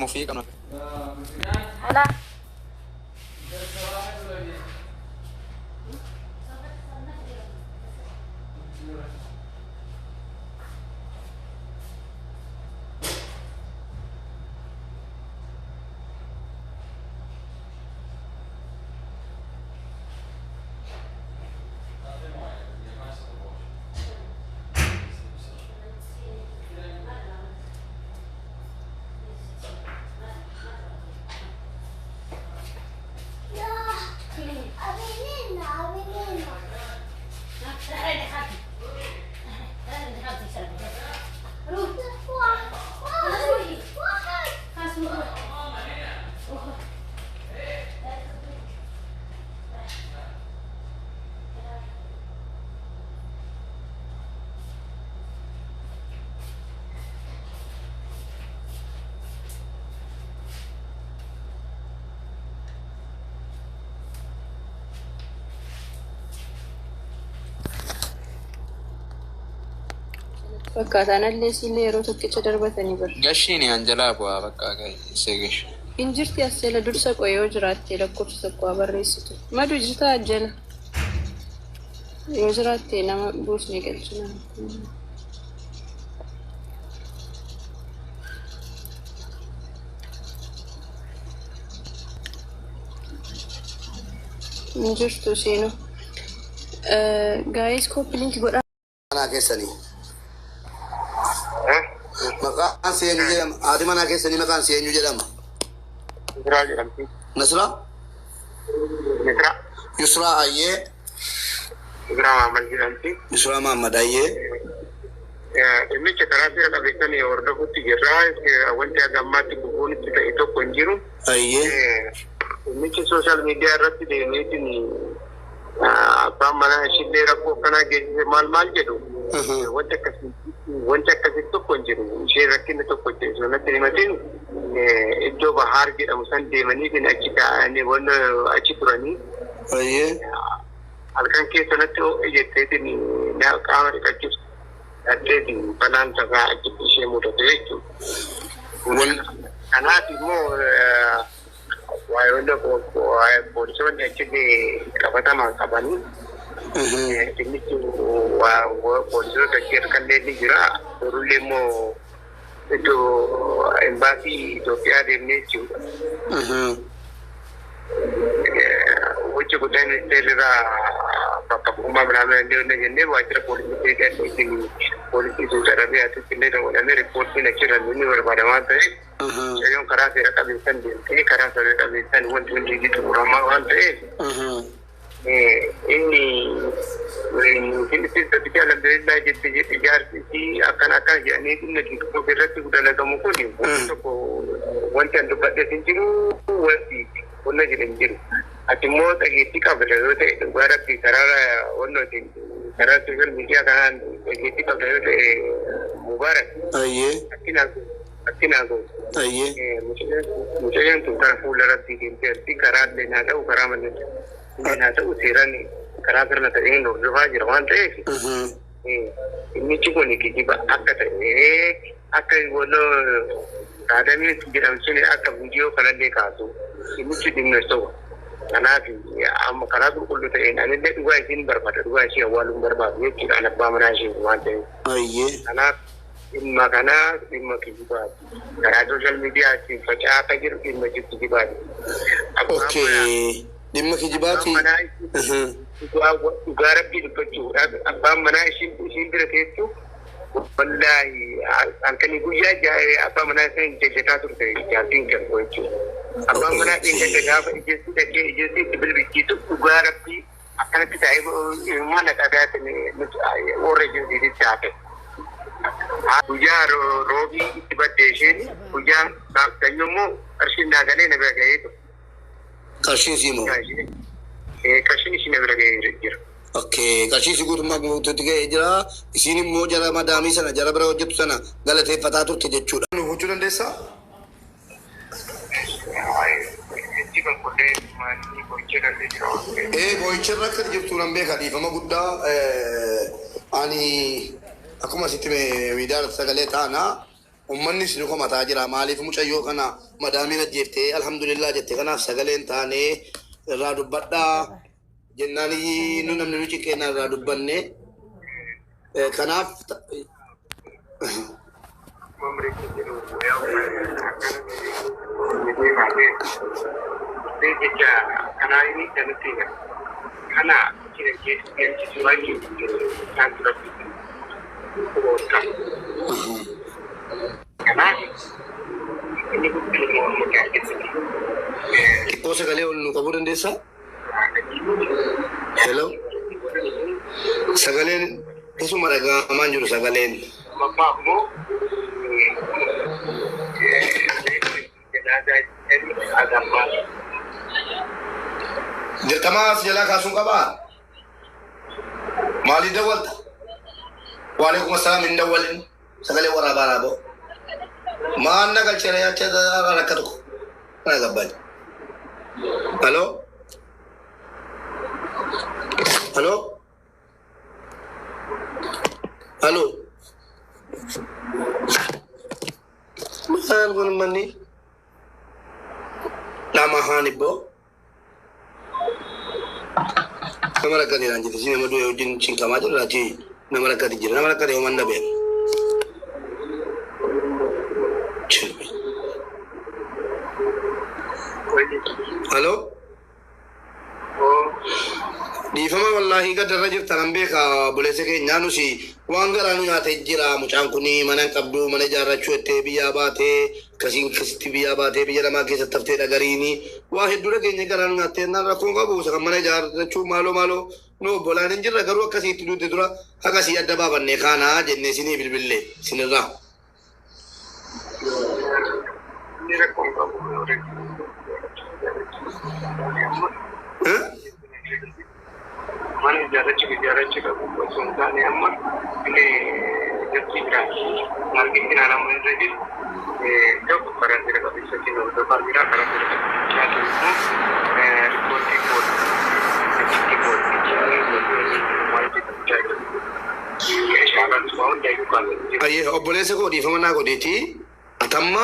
Mufii qabna. Hala. Fakkaataan alleessiillee yeroo tokkicha darbatanii bara. Gashiin anjalaa bu'aa bakka isee gashu. Hin jirti as jala dursa qo'ee yoo jiraatte lakkoofsa tokko haa barreessitu. Madu jirtaa as jala. Yoo jiraatte nama buusnee galchina. Hin jirtu seenuu. Guys, copy link godhaa. Manaa keessanii. Maqaan si eenyu jedhama? Haati manaa keessanii maqaan si eenyu jedhama? Yusraa jedhamti. Nasraa? Yusraa. Yusraa Ayyee. Yusraa Mahammad jedhamti. Yusraa Mahammad Ayyee. Dhimmicha karaa seera qabeessan hordofutti jirra. Wanti haga ammaatti gufuun itti ta'e tokko hin jiru. Ayyee. Dhimmichi social media irratti deemeetiin abbaan manaa ishiillee rakkoo akkanaa geessise maal maal jedhu, wanti akkasii tokko hin jiru. Isheen rakkinni tokko hin natti himatiin iddoo Bahaar jedhamu san deemaniitiin achi taa'anii wanna achi turanii halkan keessa natti ho'e jetteetiin qaama dhiqachuuf dhatteetiin balaan tasaa achitti ishee mudate jechuudha. Kanaaf immoo waa'ee poolisoonni achitti qabatamaan qabanii dhimmichi poolisoota achi harkallee ni jira. Borullee immoo iddoo embaasii Itoophiyaa deemnee jechuudha. Hojii guddaa ministeerri irraa bakka bu'ummaa minaamin illee jennee waajjira poolisii keessatti poolisii Suudi Arabiyaatti illee dabalamee riippoortiin achirra ni barbaada waan ta'eef, Mucayyoon karaa seera qabeessan deemtee karaa seera qabeessan wanti hundi ni xumuramaa waan ta'eef, inni Finfinnee alhamdulillah jette jette jaarsi isii akkana akkana jedhanii dhimma TikTok irratti dalagamu kun wanti tokko wanti an dubbadhes hin jiru, wanti wanna jedhe hin jiru. Ati immoo dhageettii qabda yoo ta'e, dhugaa rabbii karaa wannootiin karaa social media kanaan dhageettii qabda yoo ta'e, Mubaarak, akkinaa gootu. Mucayyoon tun karaa fuula rabbii deemteerti. Karaa illee naa ta'u, karaa malee illee naa ta'u, seeraan karaa sirna ta'een hordofaa jira waan ta'eef, dhimmichi kun kijiba akka ta'e, akka wannoo kaadamii jedhamu sun akka viidiyoo kanallee kaasu, dhimmichi dhimma soba. Kanaaf amma karaa qulqulluu ta'een anillee dhugaa isiin barbaada, dhugaa ishee awwaaluun barbaadu jechuudha, an abbaa manaa ishee waan ta'eef. Kanaaf dhimma kanaa dhimma kijibaati. Karaa social mediaatiin faca'aa akka jiru dhimma kijibaati. Okay. Dhimma kijibaati. Abbaan manaa dhugaa rabbii dubbachuudhaaf abbaan manaa ishiin bira teessu, wallaahi halkanii guyyaa abbaa manaa isaa hin jajjataa turte jaartiin kan jechuudha. Abbaan manaa dheengadda gaafa ijeessi dhaqee ijeessi itti bilbilchiisu, dhugaa rabbii akkanatti taa'ee mana dhagaatiin warra ijeessiitti hafe. Guyyaa roobii itti badde isheen, guyyaa saayyo immoo qarshiin naa galee na bira ga'ee ture. Qarshiin sii moo? Qarshiin ishii na bira ga'ee jira. Okay. Qarshii si guutummaa guutuutti ga'ee jira. Isiin immoo jara madaamii sana, jara bira hojjettu sana galateeffataa turte jechuudha. Nu gochuu dandeessaa? Itti qulqullee maatii gochuu dandeessa. Ee, boo'icharra akka jirtu nan beeka, dhiifama guddaa. Ani akkuma asitti miidiyaa irratti sagalee taana. Uummanni isin komataa jira. Maaliif mucayyoo kana madaamiin ajjeeftee alhamdulillah jette kanaaf sagaleen taanee irraa dubbadhaa jennaan nu namni nu ciqqeenna irraa dubbanne. Kanaaf Xiqqoo sagalee ol nu qabuu dandeessaa? Hello? Sagaleen isuma dhaga'amaa hin jiru sagaleen. Dirqama as jalaa kaasuun qabaa? Maaliif dawwalta? Waalaikum assalaam hin dawwalin. Sagalee waraabaa raaboo. Maal na galcheera yaacha rakka tokko. Kana gabbaaji. Hello? Hello? Hello? Maal kun manni? Lama haan ibboo. Nama rakkate naan jette si nama du'e wajjin cinqamaa jirra achi nama rakkate jira nama rakkate homan dhabeen. Hello? Dhiifama wallaahi gaddarra jirtan an beeka obboleessa keenya nusi waan garaa nu nyaatee jira mucaan kun mana hin qabdu mana ijaarrachuu jettee biyyaa baatee akkasiin akkasitti biyyaa baatee biyya namaa keessatti haftee dhagariini waa hedduu dhageenya garaa nu nyaattee naan rakkoon qabu isa kan mana ijaarrachuu maaloo maaloo nu obbolaan hin jirra garuu akkasiitti duute dura akkasii adda baafannee kaanaa jennee sinii bilbillee sinirraa. Mana ijaarrachuu qabu osoo hin taane amma inni jarti biraan margitti naannoo irra jiru tokko karaa seera qabeessaatiin hordofaa jira karaa seera qabeessaatiin immoo riippoortii kooti kooti meeshaalaan waa hundayyuu kaasanii jiru. Ayyee obboleessa koo dhiifama naa godheeti atamma.